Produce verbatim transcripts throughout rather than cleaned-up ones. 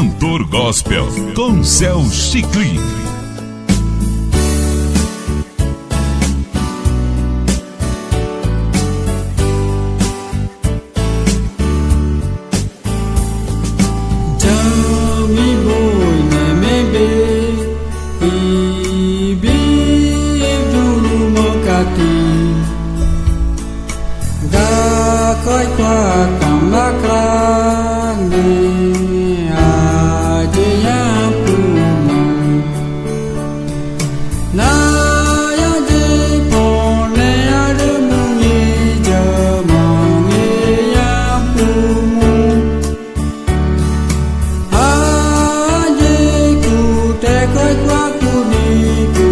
Cantor Gospel com Céu Chiclin. Jami boi ne mebe, ibi dulu mokati. Ga koy kwa kam lakra ne aje ya pumu. Na ya je pone ade mungi jamangi ya pumu. Aje ku te koy kwa kuni ku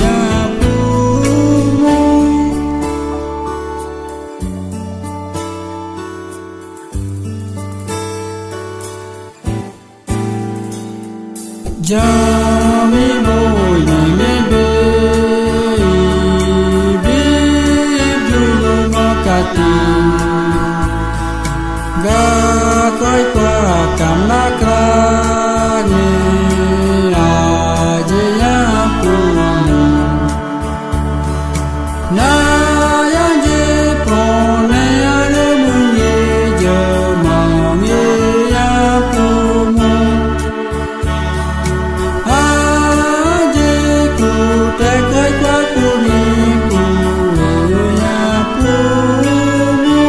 ya pumu. Jami boi ne mebe, ibi dulu mokati. Ga koy kwa kam lakra ne aje ya pumu. Na ya je pone ade mungi jamangi ya pumu. Aje ku te koy kwa kuni ku ya pumu.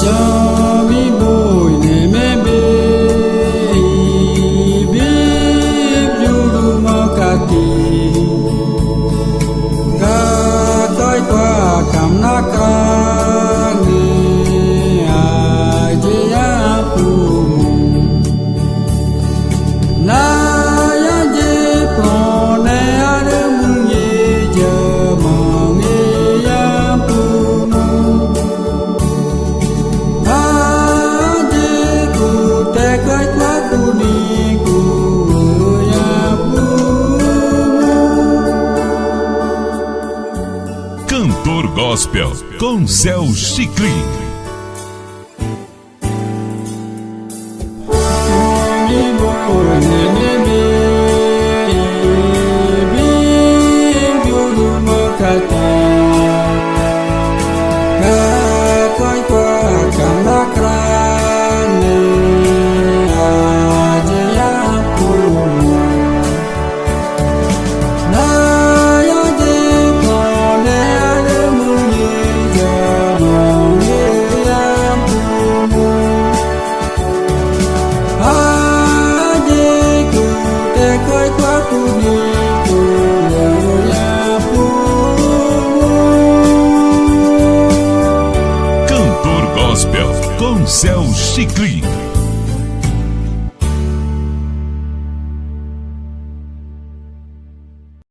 Jami boi ne mebe, ibi dulu mokati. Ga koy kwa kam lakra ne aje ya pumu. Na ya je pone ade mungi jamangi ya pumu. Aje ku te koy kwa kuni ku ya pumu. Cantor Gospel com Céu Chiclin. Cantor Gospel com Céu Chiclin.